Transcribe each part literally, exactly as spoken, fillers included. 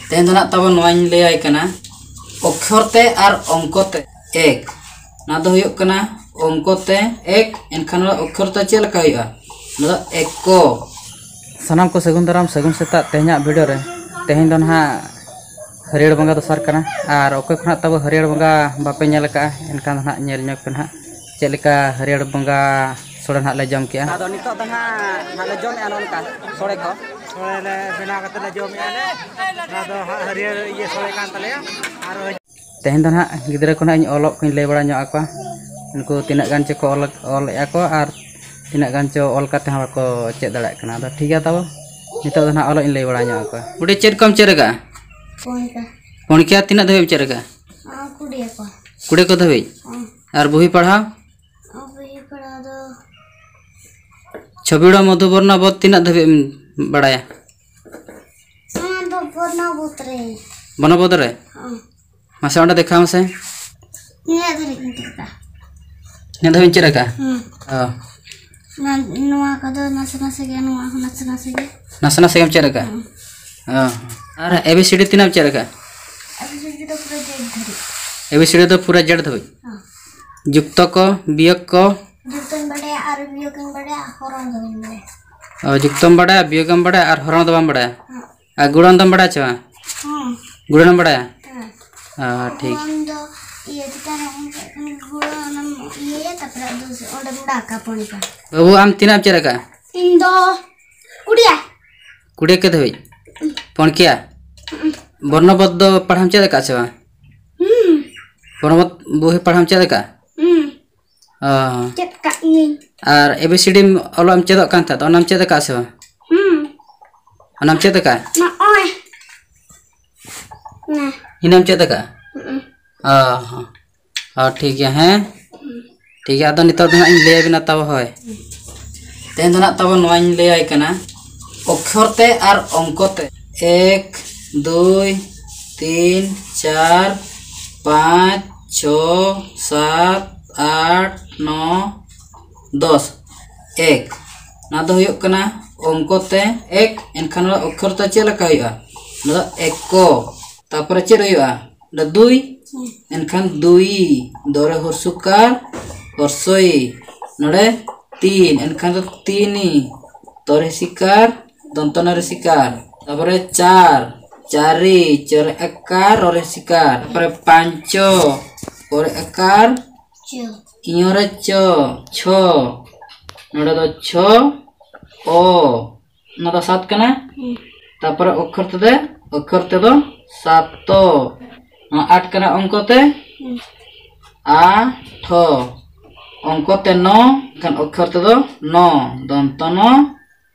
ᱛᱮᱦᱮᱧ ᱫᱚ ᱱᱟᱜ ᱛᱟᱵᱚ ᱱᱚᱣᱟᱧ ᱞᱟᱹᱭᱟᱭ ᱠᱟᱱᱟ, ᱚᱠᱠᱷᱚᱨ ᱛᱮ ᱟᱨ ᱚᱝᱠᱚ ᱛᱮ ᱮᱠ᱾ ᱱᱚᱣᱟ ᱫᱚ ᱦᱩᱭᱩᱜ ᱠᱟᱱᱟ ᱚᱝᱠᱚ ᱛᱮ ᱮᱠ, ᱮᱱᱠᱷᱟᱱ ᱱᱚᱣᱟ ᱚᱠᱠᱷᱚᱨ ᱛᱮ ᱪᱮᱫ ᱞᱮᱠᱟ ᱦᱩᱭᱩᱜᱼᱟ? ᱱᱚᱣᱟ ᱫᱚ ᱮᱠ ᱠᱚ᱾ ᱥᱟᱱᱟᱢ ᱠᱚ ᱥᱟᱹᱜᱩᱱ ᱫᱟᱨᱟᱢ, ᱥᱟᱹᱜᱩᱱ ᱥᱮᱛᱟᱜ᱾ ᱛᱮᱦᱮᱧᱟᱜ ᱵᱷᱤᱰᱤᱭᱳ ᱨᱮ, ᱛᱮᱦᱮᱧ ᱫᱚ ᱱᱟᱦᱟᱜ ᱦᱟᱹᱨᱭᱟᱹᱲ ᱵᱚᱸᱜᱟ ᱫᱚᱥᱟᱨ ᱠᱟᱱᱟ, ᱟᱨ ᱚᱠᱚᱭ ᱠᱚ ᱱᱟᱦᱟᱜ ᱛᱟᱵᱚ ᱦᱟᱹᱨᱭᱟᱹᱲ ᱵᱚᱸᱜᱟ ᱵᱟᱯᱮ ᱧᱮᱞ ᱟᱠᱟᱫᱼᱟ, ᱮᱱᱠᱷᱟᱱ ᱫᱚ ᱱᱟᱦᱟᱜ ᱧᱮᱞ ᱧᱚᱜ ᱯᱮ ᱱᱟᱦᱟᱜ ᱪᱮᱫ ᱞᱮᱠᱟ ᱦᱟᱹᱨᱭᱟᱹᱲ ᱵᱚᱸᱜᱟ ᱥᱳᱲᱮ ᱱᱟᱦᱟᱜ ᱞᱮ ᱡᱚᱢ ᱠᱮᱜᱼᱟ᱾ ᱟᱫᱚ ᱱᱤᱛᱚᱜ ᱫᱚ ᱱᱟᱦᱟᱜ, ᱱᱟᱦᱟᱜ ᱞᱮ ᱡᱚᱢᱮᱜᱼᱟ ᱱᱚᱜᱼᱚ ᱱᱚᱝᱠᱟ ᱥᱳᱲᱮ ᱠᱚ᱾ ᱥᱳᱲᱮ ᱞᱮ ᱵᱮᱱᱟᱣ ᱠᱟᱛᱮ ᱞᱮ ᱡᱚᱢᱮᱜᱼᱟ ᱞᱮ᱾ ᱱᱚᱣᱟ ᱫᱚ ᱦᱟᱸᱜ ᱦᱟᱹᱨᱭᱟᱹᱲ ᱤᱭᱟᱹ ᱥᱳᱲᱮ ᱠᱟᱱ ᱛᱟᱞᱮᱭᱟ᱾ ᱟᱨ ᱛᱮᱦᱮᱧ ᱫᱚ ᱱᱟᱦᱟᱜ ᱜᱤᱫᱽᱨᱟᱹ ᱠᱚ ᱱᱟᱦᱟᱜ ᱤᱧ ᱚᱞᱚᱜ ᱠᱚᱧ ᱞᱟᱹᱭ ᱵᱟᱲᱟ ᱧᱚᱜ ᱟᱠᱚᱣᱟ, ᱩᱱᱠᱩ ᱛᱤᱱᱟᱹᱜ ᱜᱟᱱ ᱪᱚᱠᱚ ᱚᱞ, ᱚᱞᱮᱜᱼᱟ ᱠᱚ, ᱟᱨ ᱛᱤᱱᱟᱹᱜ ᱜᱟᱱ ᱪᱚ ᱚᱞ ᱠᱟᱛᱮ ᱦᱚᱸ ᱵᱟᱠᱚ ᱪᱮᱫ ᱫᱟᱲᱮᱭᱟᱜ ᱠᱟᱱᱟ᱾ ᱟᱫᱚ ᱴᱷᱤᱠ ᱜᱮᱭᱟ ᱛᱟᱵᱚ, ᱱᱤᱛᱚᱜ ᱫᱚ ᱱᱟᱦᱟᱜ ᱚᱞᱚᱜ ᱤᱧ ᱞᱟᱹᱭ ᱵᱟᱲᱟ ᱧᱚᱜ ᱟᱠᱚᱣᱟ᱾ ᱵᱩᱰᱤ, ᱪᱮᱫ ᱠᱚᱢ ᱪᱮᱫ ᱟᱠᱟᱜᱼᱟ? ᱯᱚᱱᱠᱟ᱾ ᱯᱚᱱᱠᱤᱭᱟ ᱛᱤᱱᱟᱹᱜ ᱫᱷᱟᱹᱵᱤᱡ ᱮᱢ ᱪᱮᱫ ᱟᱠᱟᱜᱼᱟ? ᱟᱨ ᱠᱩᱲᱤ ᱟᱠᱚ᱾ ᱠᱩᱲᱤ ᱠᱚ ᱫᱷᱟᱹᱵᱤᱡ? ᱦᱮᱸ᱾ ᱟᱨ ᱵᱩᱦᱤ ᱯᱟᱲᱦᱟᱣ? ᱟᱨ ᱵᱩᱦᱤ ᱯᱟᱲᱦᱟᱣ ᱫᱚ ᱪᱷᱚᱵᱤᱲᱚ ᱢᱚᱫᱷᱩᱵᱚᱨᱱᱚ ᱵᱚᱫ ᱛᱤᱱᱟᱹᱜ ᱫᱷᱟᱹᱵᱤᱡ ᱮᱢ ᱵᱟᱲᱟᱭᱟ? ᱚᱱᱟ ᱫᱚ ᱵᱚᱨᱱᱚ ᱵᱚᱫ ᱨᱮ᱾ ᱵᱚᱨᱱᱚ ᱵᱚᱫ ᱨᱮ? ᱦᱮᱸ᱾ ᱢᱟᱥᱮ ᱚᱸᱰᱮ ᱫᱮᱠᱷᱟᱣ ᱢᱮᱥᱮ᱾ ᱱᱤᱭᱟᱹ ᱫᱷᱟᱹᱨᱤᱡ ᱤᱧ ᱪᱮᱫ ᱟᱠᱟᱫᱟ᱾ ᱱᱤᱭᱟᱹ ᱫᱷᱟᱹᱵᱤᱡ ᱮᱢ ᱪᱮᱫ ᱟᱠᱟᱫᱟ? ᱦᱮᱸ᱾ ᱚ᱾ ᱚᱱᱟ, ᱱᱚᱣᱟ ᱠᱚᱫᱚ ᱱᱟᱥᱮ ᱱᱟᱥᱮ ᱜᱮ, ᱱᱚᱣᱟ ᱦᱚᱸ ᱱᱟᱥᱮ ᱱᱟᱥᱮ ᱜᱮ᱾ ᱱᱟᱥᱮ ᱱᱟᱥᱮ ᱜᱮᱢ ᱪᱮᱫ ᱟᱠᱟᱫᱟ? ᱦᱮᱸ᱾ ᱚ᱾ ᱟᱨ A B C D ᱛᱤᱱᱟᱹᱜ ᱮᱢ ᱪᱮᱫ ᱟᱠᱟᱫᱟ? A B C D ᱫᱚ ᱯᱩᱨᱟᱹ ᱡᱮᱰ ᱫᱷᱟᱹᱨᱤᱡ᱾ A B C D ᱫᱚ ᱯᱩᱨᱟᱹ ᱡᱮᱰ ᱫᱷᱟᱹᱵᱤᱡ? ᱦᱮᱸ᱾ ᱡᱩᱠᱛᱚ ᱠᱚ, ᱵᱤᱭᱳᱜᱽ ᱠᱚ? ᱡᱩᱠᱛᱚᱧ ᱵᱟᱰᱟᱭᱟ ᱟᱨ ᱵᱤᱭᱳᱜᱽ ᱤᱧ ᱵᱟᱰᱟᱭᱟ, ᱦᱚᱨᱚᱱ ᱫᱚ ᱵᱟᱹᱧ ᱵᱟᱰᱟᱭᱟ᱾ ᱚ, ᱡᱩᱠᱛᱚᱢ ᱵᱟᱰᱟᱭᱟ, ᱵᱤᱭᱳᱜᱽ ᱮᱢ ᱵᱟᱰᱟᱭᱟ ᱟᱨ ᱦᱚᱨᱚᱱ ᱫᱚ ᱵᱟᱢ ᱵᱟᱰᱟᱭᱟ? ᱦᱮᱸ᱾ ᱟᱨ ᱜᱩᱬᱚᱱ ᱫᱚᱢ ᱵᱟᱰᱟᱭᱟ ᱪᱮ ᱵᱟᱝ? ᱦᱮᱸ᱾ ᱜᱩᱬᱚᱱ ᱮᱢ ᱵᱟᱰᱟᱭᱟ? ᱦᱮᱸ᱾ ᱚ, ᱴᱷᱤᱠ᱾ ᱜᱩᱬᱚᱱ ᱫᱚ ᱤᱭᱟᱹ ᱪᱮᱛᱟᱱ ᱨᱮ ᱚᱱᱠᱟ ᱠᱷᱟᱱ ᱜᱩᱬᱚᱱ ᱮᱢ ᱤᱭᱟᱹᱭᱟ, ᱛᱟᱨᱯᱚᱨᱮ ᱟᱫᱚ ᱚᱸᱰᱮᱢ ᱫᱟᱜᱟ ᱯᱚᱱᱤᱠᱟ᱾ ᱵᱟᱹᱵᱩ, ᱟᱢ ᱛᱤᱱᱟᱹᱜ ᱮᱢ ᱪᱮᱫ ᱟᱠᱟᱫᱼᱟ? ᱤᱧ ᱫᱚ ᱠᱩᱲᱤᱭᱟ᱾ ᱠᱩᱲᱤᱭᱟ ᱠᱮ ᱫᱷᱟᱹᱵᱤᱡ? ᱯᱚᱱᱠᱤᱭᱟ? ᱦᱩᱸ᱾ ᱵᱚᱨᱱᱚᱵᱚᱫ ᱫᱚ ᱯᱟᱲᱦᱟᱢ ᱪᱮᱫ ᱟᱠᱟᱫᱼᱟ ᱥᱮ ᱵᱟᱝ? ᱦᱩᱸ᱾ ᱵᱚᱨᱱᱚᱵᱚᱫ ᱵᱳᱭ ᱯᱟᱲᱦᱟᱢ ᱪᱮᱫ ᱟᱠᱟᱫᱼᱟ? ᱦᱩᱸ᱾ ᱚ᱾ ᱪᱮᱫ ᱠᱟᱜ ᱤᱧ᱾ ᱟᱨ A B C D ᱚᱞᱚᱜ ᱮᱢ ᱪᱮᱫᱚᱜ ᱠᱟᱱ ᱛᱟᱦᱮᱸᱫ, ᱚᱱᱟᱢ ᱪᱮᱫ ᱟᱠᱟᱫᱼᱟ ᱥᱮ ᱵᱟᱝ? ᱦᱩᱸ᱾ ᱚᱱᱟᱢ ᱪᱮᱫ ᱟᱠᱟᱫᱼᱟ? ᱱᱚᱜᱼᱚᱭ᱾ ᱱᱟ᱾ ᱤᱱᱟᱹᱢ ᱪᱮᱫ ᱟᱠᱟᱫᱼᱟ? ᱦᱩᱸ᱾ ᱚ ᱦᱚᱸ᱾ ᱚ, ᱴᱷᱤᱠ ᱜᱮᱭᱟ, ᱦᱮᱸ? ᱦᱩᱸ᱾ ᱴᱷᱤᱠ ᱜᱮᱭᱟ, ᱟᱫᱚ ᱱᱤᱛᱚᱜ ᱫᱚ ᱦᱟᱸᱜ ᱤᱧ ᱞᱟᱹᱭ ᱟᱵᱤᱱᱟ ᱛᱟᱵᱚ, ᱦᱳᱭ᱾ ᱦᱩᱸ᱾ ᱛᱮᱦᱮᱧ ᱫᱚ ᱱᱟᱜ ᱛᱟᱵᱚ ᱱᱚᱣᱟᱧ ᱞᱟᱹᱭᱟᱭ ᱠᱟᱱᱟ, ᱚᱠᱠᱷᱚᱨ ᱛᱮ ᱟᱨ ᱚᱝᱠᱚ ᱛᱮ᱾ ᱮᱠ, ᱫᱩᱭ, ᱛᱤᱱ, ᱪᱟᱨ, ᱯᱟᱸᱪ, ᱪᱷᱚ, ᱥᱟᱛ, ᱟᱴ, ᱱᱚ, ᱫᱚᱥ᱾ ᱮᱠ᱾ ᱱᱚᱣᱟ ᱫᱚ ᱦᱩᱭᱩᱜ ᱠᱟᱱᱟ ᱚᱝᱠᱚ ᱛᱮ ᱮᱠ, ᱮᱱᱠᱷᱟᱱ ᱱᱚᱣᱟ ᱚᱠᱠᱷᱚᱨ ᱛᱮ ᱪᱮᱫ ᱞᱮᱠᱟ ᱦᱩᱭᱩᱜᱼᱟ? ᱱᱚᱣᱟ ᱫᱚ ᱮᱠᱚ᱾ ᱛᱟᱯᱚᱨᱮ ᱪᱮᱫ ᱦᱩᱭᱩᱜᱼᱟ? ᱱᱚᱰᱮ ᱫᱩᱭ᱾ ᱮᱱᱠᱷᱟᱱ ᱫᱩᱭᱤ, ᱫᱚᱨᱮ ᱦᱚᱨᱥᱩᱠᱟᱨ, ᱦᱚᱨᱥᱚᱭᱤ᱾ ᱱᱚᱰᱮ ᱛᱤᱱ, ᱮᱱᱠᱷᱟᱱ ᱫᱚ ᱛᱤᱱᱤ, ᱛᱚᱨᱮ ᱥᱤᱠᱟᱨ, ᱫᱚᱱᱛᱚᱱᱟ ᱨᱮ ᱥᱤᱠᱟᱨ᱾ ᱛᱟᱯᱚᱨᱮ ᱪᱟᱨ, ᱪᱟᱨᱤ, ᱪᱚᱨᱮ ᱟᱠᱟᱨ, ᱨᱚᱨᱮ ᱥᱤᱠᱟᱨ᱾ ᱛᱟᱯᱚᱨᱮ ᱯᱟᱸᱪᱚ, ᱯᱚᱨᱮ ᱟᱠᱟᱨ, ᱪᱚ᱾ ᱤᱭᱚᱨᱮ ᱪᱚ, ᱪᱷᱚ᱾ ᱱᱚᱰᱮ ᱫᱚ ᱪᱷᱚ, ᱚ᱾ ᱱᱚᱣᱟ ᱫᱚ ᱥᱟᱛ ᱠᱟᱱᱟ᱾ ᱦᱩᱸ᱾ ᱛᱟᱯᱚᱨᱮ ᱚᱠᱠᱷᱚᱨ ᱛᱮᱫᱚ, ᱚᱠᱠᱷᱚᱨ ᱛᱮᱫᱚ ᱥᱟᱛᱚ᱾ ᱱᱚᱣᱟ ᱟᱴ ᱠᱟᱱᱟ ᱚᱝᱠᱚ ᱛᱮ᱾ ᱦᱩᱸ᱾ ᱟ, ᱴᱷᱚ᱾ ᱚᱝᱠᱚ ᱛᱮ ᱱᱚ, ᱠᱷᱟᱱ ᱚᱠᱠᱷᱚᱨ ᱛᱮᱫᱚ ᱱᱚ, ᱫᱚᱱᱛᱚ ᱱᱚ,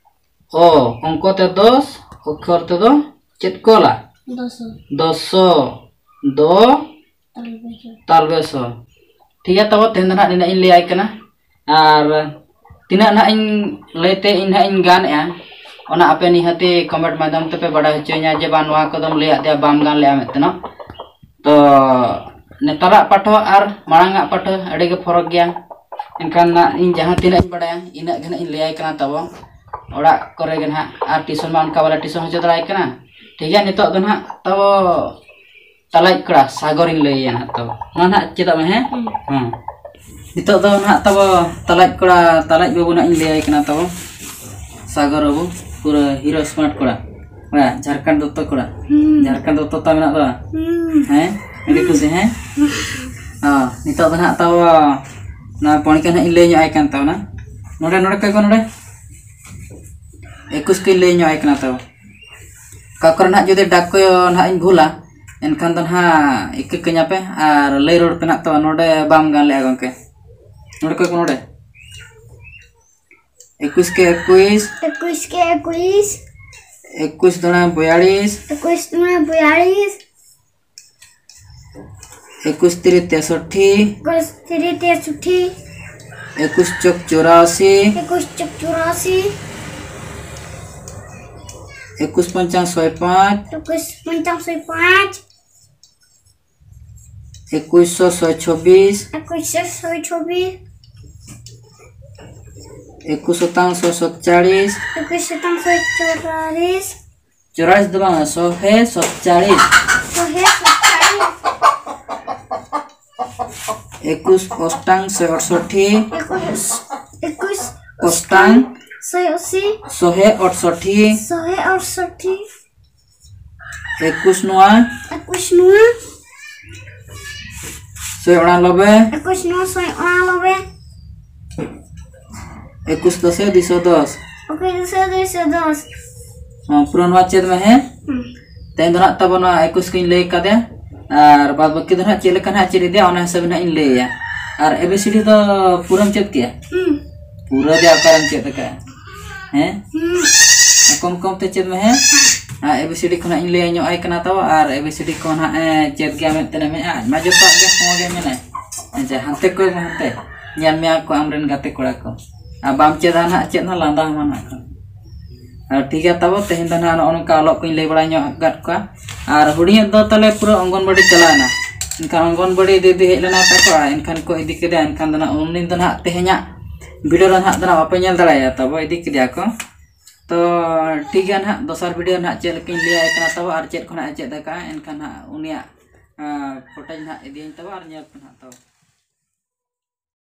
ᱚ᱾ ᱚᱝᱠᱚ ᱛᱮ ᱫᱚᱥ, ᱚᱠᱠᱷᱚᱨ ᱛᱮᱫᱚ ᱪᱮᱫ ᱠᱚ ᱚᱞᱟ? ᱫᱚᱥᱚ᱾ ᱫᱚᱥᱚ, ᱫᱚ, ᱛᱟᱞᱵᱮᱥᱚ᱾ ᱛᱟᱞᱵᱮᱥᱚ᱾ ᱴᱷᱤᱠ ᱜᱮᱭᱟ, ᱛᱚᱵᱮ ᱛᱮᱦᱮᱧ ᱫᱚ ᱱᱟᱦᱟᱜ ᱱᱤᱱᱟᱹᱜ ᱤᱧ ᱞᱟᱹᱭᱟᱭ ᱠᱟᱱᱟ᱾ ᱟᱨ ᱛᱤᱱᱟᱹᱜ ᱱᱟᱦᱟᱜ ᱤᱧ ᱞᱟᱹᱭᱛᱮ ᱤᱧ ᱱᱟᱦᱟᱜ ᱤᱧ ᱜᱟᱱᱮᱜᱼᱟ, ᱚᱱᱟ ᱟᱯᱮ ᱱᱤᱦᱟᱹᱛᱤ comment ᱢᱟᱫᱽᱫᱷᱚᱢ ᱛᱮᱯᱮ ᱵᱟᱰᱟᱭ ᱦᱚᱪᱚᱧᱟ ᱡᱮ ᱵᱟᱝ ᱱᱚᱣᱟ ᱠᱚᱫᱚᱢ ᱞᱟᱹᱭᱟᱫ ᱞᱮᱭᱟ, ᱵᱟᱢ ᱜᱟᱱ ᱞᱮᱜᱼᱟ ᱢᱮᱱᱛᱮ ᱱᱟᱜ᱾ ᱛᱚ ᱱᱮᱛᱟᱨᱟᱜ ᱯᱟᱴᱷᱚ ᱟᱨ ᱢᱟᱲᱟᱝᱟᱜ ᱯᱟᱴᱷᱚ ᱟᱹᱰᱤ ᱜᱮ ᱯᱷᱚᱨᱚᱠ ᱜᱮᱭᱟ᱾ ᱮᱱᱠᱷᱟᱱ ᱱᱟᱜ ᱤᱧ ᱡᱟᱦᱟᱸ ᱛᱤᱱᱟᱹᱜ ᱤᱧ ᱵᱟᱰᱟᱭᱟ ᱤᱱᱟᱹᱜ ᱜᱮ ᱱᱟᱜ ᱤᱧ ᱞᱟᱹᱭᱟᱭ ᱠᱟᱱᱟ ᱛᱟᱵᱚ᱾ ᱚᱲᱟᱜ ᱠᱚᱨᱮ ᱜᱮ ᱱᱟᱜ, ᱟᱨ ᱴᱤᱭᱩᱥᱚᱱ ᱢᱟ ᱚᱱᱠᱟ ᱵᱟᱞᱮ ᱴᱤᱭᱩᱥᱚᱱ ᱦᱚᱪᱚ ᱫᱟᱲᱮᱭᱟᱭ ᱠᱟᱱᱟ᱾ ᱴᱷᱤᱠ ᱜᱮᱭᱟ, ᱱᱤᱛᱚᱜ ᱫᱚ ᱱᱟᱜ ᱛᱟᱵᱚ ᱛᱟᱞᱟᱭᱤᱡ ᱠᱚᱲᱟ ᱥᱟᱜᱚᱨᱤᱧ ᱞᱟᱹᱭ ᱟᱭᱟ ᱱᱟᱜ ᱛᱟᱵᱚ᱾ ᱱᱚᱣᱟ ᱱᱟᱜ ᱪᱮᱫᱟᱜ ᱢᱮ, ᱦᱮᱸ? ᱦᱩᱸ᱾ ᱦᱮᱸ᱾ ᱱᱤᱛᱚᱜ ᱫᱚ ᱱᱟᱜ ᱛᱟᱵᱚ ᱛᱟᱞᱟᱭᱤᱡ ᱠᱚᱲᱟ, ᱛᱟᱞᱟᱭᱤᱡ ᱵᱟᱹᱵᱩ ᱱᱟᱜ ᱤᱧ ᱞᱟᱹᱭ ᱟᱭ ᱠᱟᱱᱟ ᱛᱟᱵᱚ᱾ ᱥᱟᱜᱚᱨ ᱵᱟᱹᱵᱩ, ᱯᱩᱨᱟᱹ hero smart ᱠᱚᱲᱟ᱾ ᱦᱮᱸ, ᱡᱷᱟᱲᱠᱷᱚᱸᱰ ᱫᱚᱛᱚ ᱠᱚᱲᱟ᱾ ᱦᱩᱸ᱾ ᱡᱷᱟᱲᱠᱷᱚᱸᱰ ᱫᱚᱛᱚ ᱛᱟ ᱢᱮᱱᱟᱜ ᱫᱚ᱾ ᱦᱩᱸ᱾ ᱦᱮᱸ? ᱟᱹᱰᱤ ᱠᱩᱥᱤ, ᱦᱮᱸ? ᱦᱩᱸ᱾ ᱦᱚᱸ, ᱱᱤᱛᱚᱜ ᱫᱚ ᱱᱟᱜ ᱛᱟᱵᱚ ᱱᱚᱣᱟ ᱯᱚᱬᱠᱮ ᱱᱟᱜ ᱤᱧ ᱞᱟᱹᱭ ᱧᱚᱜ ᱟᱭ ᱠᱟᱱ ᱛᱟᱵᱚᱱᱟ᱾ ᱱᱚᱰᱮ, ᱱᱚᱰᱮ ᱠᱚᱭ ᱠᱚ ᱱᱚᱰᱮ᱾ ᱮᱠᱩᱥ ᱠᱚᱧ ᱞᱟᱹᱭ ᱧᱚᱜ ᱟᱭ ᱠᱟᱱᱟ ᱛᱟᱵᱚ᱾ ᱚᱠᱟ ᱠᱚᱨᱮ ᱱᱟᱜ ᱡᱩᱫᱤ ᱰᱟᱠ ᱠᱚ ᱱᱟᱜ ᱤᱧ ᱵᱷᱩᱞᱟ, ᱮᱱᱠᱷᱟᱱ ᱫᱚ ᱱᱟᱜ ᱤᱠᱟᱹ ᱠᱟᱹᱧᱟ ᱯᱮ ᱟᱨ ᱞᱟᱹᱭ ᱨᱩᱣᱟᱹᱲ ᱯᱮ ᱱᱟᱜ ᱛᱟᱵᱚ᱾ ᱱᱚᱰᱮ ᱵᱟᱢ ᱜᱟᱱ ᱞᱮᱜᱼᱟ ᱜᱚᱢᱠᱮ᱾ ᱱᱚᱰᱮ ᱠᱚᱭ ᱠᱚ ᱱᱚᱰᱮ᱾ ᱮᱠᱩᱥ ᱠᱮ ᱮᱠᱩᱥ᱾ ᱮᱠᱩᱥ ᱠᱮ ᱮᱠᱩᱥ᱾ ᱮᱠᱩᱥ ᱫᱩᱱᱟ ᱵᱚᱭᱟᱲᱤᱥ᱾ ᱮᱠᱩᱥ ᱫᱩᱱᱟ ᱵᱚᱭᱟᱲᱤᱥ᱾ ᱮᱠᱩᱥ ᱛᱤᱨᱤ ᱛᱮᱥᱚᱴᱴᱤ᱾ ᱮᱠᱩᱥ ᱛᱤᱨᱤ ᱛᱮᱥᱚᱴᱴᱤ᱾ ᱮᱠᱩᱥ ᱪᱚᱠ ᱪᱩᱨᱟᱥᱤ᱾ ᱮᱠᱩᱥ ᱪᱚᱠ ᱪᱩᱨᱟᱥᱤ᱾ ᱮᱠᱩᱥ ᱯᱚᱧᱪᱟᱝ ᱥᱚᱭ ᱯᱟᱸᱪ᱾ ᱮᱠᱩᱥ ᱯᱚᱧᱪᱟᱝ ᱥᱚᱭ ᱯᱟᱸᱪ᱾ ᱮᱠᱩᱥ ᱥᱚ ᱥᱚᱭ ᱪᱷᱚᱵᱵᱤᱥ᱾ ᱮᱠᱩᱥ ᱥᱚ ᱥᱚᱭ ᱪᱷᱚᱵᱵᱤᱥ᱾ ᱮᱠᱩᱥ ᱥᱚᱛᱟᱝ ᱥᱚᱭ ᱥᱚᱛᱪᱟᱲᱤᱥ᱾ ᱮᱠᱩᱥ ᱥᱚᱛᱟᱝ ᱥᱚᱭ ᱪᱚᱞᱞᱤᱥ᱾ ᱪᱚᱣᱨᱟᱭᱤᱥ ᱫᱚ ᱵᱟᱝ, ᱥᱚᱦᱮ ᱥᱚᱛᱪᱟᱲᱤᱥ᱾ ᱥᱚᱦᱮ ᱥᱚᱛᱪᱟᱲᱤᱥ᱾ ᱮᱠᱩᱥ ᱚᱥᱴᱟᱝ ᱥᱚᱭ ᱟᱴᱥᱚᱴᱷᱤ᱾ ᱮᱠᱩᱥ, ᱮᱠᱩᱥ ᱚᱥᱴᱟᱝ᱾ ᱥᱚᱭ ᱟᱥᱤ᱾ ᱥᱚᱦᱮ ᱟᱴᱥᱚᱴᱷᱤ᱾ ᱥᱚᱦᱮ ᱟᱴᱥᱚᱴᱷᱤ᱾ ᱮᱠᱩᱥ ᱱᱚᱣᱟ᱾ ᱮᱠᱩᱥ ᱱᱚᱣᱟ᱾ ᱥᱚᱭ ᱚᱲᱟᱞᱚᱵᱮ᱾ ᱮᱠᱩᱥ ᱱᱚᱣᱟ ᱥᱚᱭ ᱚᱲᱟᱞᱚᱵᱮ᱾ ᱮᱠᱩᱥ ᱫᱚᱥᱮ ᱫᱩᱭᱥᱚ ᱫᱚᱥ᱾ ᱮᱠᱩᱥ ᱫᱚᱥᱮ ᱫᱩᱭᱥᱚ ᱫᱚᱥ᱾ ᱦᱚᱸ, ᱯᱩᱨᱟᱹ ᱱᱚᱣᱟ ᱪᱮᱫ ᱢᱮ, ᱦᱮᱸ? ᱦᱩᱸ᱾ ᱛᱮᱦᱮᱧ ᱫᱚ ᱱᱟᱜ ᱛᱟᱵᱚ ᱱᱚᱣᱟ ᱮᱠᱩᱥ ᱠᱚᱧ ᱞᱟᱹᱭ ᱠᱟᱫᱮᱭᱟ, ᱟᱨ ᱵᱟᱫ ᱵᱟᱹᱠᱤ ᱫᱚ ᱱᱟᱜ ᱪᱮᱫ ᱞᱮᱠᱟ ᱱᱟᱜ ᱪᱮᱫ ᱤᱫᱤᱭᱟ, ᱚᱱᱟ ᱦᱤᱥᱟᱹᱵ ᱱᱟᱜ ᱤᱧ ᱞᱟᱹᱭᱟ᱾ ᱟᱨ ᱮ ᱵᱤ ᱥᱤ ᱰᱤ ᱫᱚ ᱯᱩᱨᱟᱹᱢ ᱪᱮᱫ ᱠᱮᱭᱟ? ᱦᱩᱸ᱾ ᱯᱩᱨᱟᱹ ᱫᱚ ᱚᱠᱟᱨᱮᱢ ᱪᱮᱫ ᱟᱠᱟᱫᱼᱟ? ᱦᱮᱸ? ᱦᱩᱸ᱾ ᱠᱚᱢ ᱠᱚᱢ ᱛᱮ ᱪᱮᱫ ᱢᱮ, ᱦᱮᱸ? ᱟᱨ ᱮ ᱵᱤ ᱥᱤ ᱰᱤ ᱠᱷᱚᱱᱟᱜ ᱤᱧ ᱞᱟᱹᱭ ᱧᱚᱜ ᱟᱭ ᱠᱟᱱᱟ ᱛᱟᱵᱚ, ᱟᱨ ᱮ ᱵᱤ ᱥᱤ ᱰᱤ ᱠᱚ ᱱᱟᱜ ᱮ ᱪᱮᱫ ᱜᱮᱭᱟ ᱢᱮᱱᱛᱮ ᱢᱮ, ᱟᱡ ᱢᱟ ᱡᱚᱛᱚᱣᱟᱜ ᱜᱮ ᱦᱚᱸ ᱜᱮ ᱢᱮᱱᱟᱭ᱾ ᱟᱪᱪᱷᱟ, ᱦᱟᱱᱛᱮ ᱠᱚᱭ ᱢᱮ, ᱦᱟᱱᱛᱮ᱾ ᱧᱮᱞ ᱢᱮᱭᱟ ᱠᱚ ᱟᱢᱨᱮᱱ ᱜᱟᱛᱮ ᱠᱚᱲᱟ ᱠᱚ᱾ ᱟᱨ ᱵᱟᱢ ᱪᱮᱫᱟ ᱱᱟᱜ ᱪᱮᱫ ᱦᱚᱸ, ᱞᱟᱸᱫᱟ ᱦᱚᱸ ᱱᱟᱜ ᱠᱷᱟᱱ᱾ ᱟᱨ ᱴᱷᱤᱠ ᱜᱮᱭᱟ ᱛᱟᱵᱚ, ᱛᱮᱦᱮᱧ ᱫᱚ ᱱᱟᱜ ᱱᱚᱜᱼᱚ ᱱᱚᱝᱠᱟ ᱚᱞᱚᱜ ᱠᱚᱧ ᱞᱟᱹᱭ ᱵᱟᱲᱟ ᱧᱚᱜ ᱟᱠᱟᱫ ᱠᱚᱣᱟ᱾ ᱟᱨ ᱦᱩᱰᱤᱧᱟᱜ ᱫᱚ ᱛᱟᱦᱞᱮ ᱯᱩᱨᱟᱹ ᱚᱝᱜᱚᱱᱵᱟᱲᱤ ᱪᱟᱞᱟᱣᱮᱱᱟ᱾ ᱮᱱᱠᱷᱟᱱ ᱚᱝᱜᱚᱱᱵᱟᱲᱤ ᱤᱫᱤ ᱤᱫᱤ ᱦᱮᱡ ᱞᱮᱱᱟ ᱛᱟᱠᱚ, ᱟᱨ ᱮᱱᱠᱷᱟᱱ ᱠᱚ ᱤᱫᱤ ᱠᱮᱫᱮᱭᱟ᱾ ᱮᱱᱠᱷᱟᱱ ᱫᱚ ᱱᱟᱜ ᱩᱱᱤ ᱫᱚ ᱱᱟᱜ ᱛᱮᱦᱮᱧᱟᱜ ᱵᱷᱤᱰᱤᱭᱳ ᱨᱮ ᱱᱟᱜ ᱫᱚ ᱱᱟᱜ ᱵᱟᱯᱮ ᱧᱮᱞ ᱫᱟᱲᱮᱭᱟᱜᱼᱟ ᱛᱟᱵᱚ, ᱤᱫᱤ ᱠᱮᱫᱮᱭᱟ ᱠᱚ᱾ ᱛᱚ ᱴᱷᱤᱠ ᱜᱮᱭᱟ ᱱᱟᱜ, ᱫᱚᱥᱟᱨ ᱵᱷᱤᱰᱤᱭᱳ ᱱᱟᱜ ᱪᱮᱫ ᱞᱮᱠᱟᱧ ᱞᱟᱹᱭᱟᱭ ᱠᱟᱱᱟ ᱛᱟᱵᱚ ᱟᱨ ᱪᱮᱫ ᱠᱷᱚᱱᱟᱜ ᱮ ᱪᱮᱫ ᱟᱠᱟᱫᱼᱟ, ᱮᱱᱠᱷᱟᱱ ᱱᱟᱜ ᱩᱱᱤᱭᱟᱜ, ᱟᱸ, ᱯᱷᱳᱴᱳᱡᱽ ᱱᱟᱜ ᱤᱫᱤᱭᱟᱹᱧ ᱛᱟᱵᱚ ᱟᱨ ᱧᱮᱞ ᱯᱮ ᱱᱟᱜ ᱛᱟᱵᱚ᱾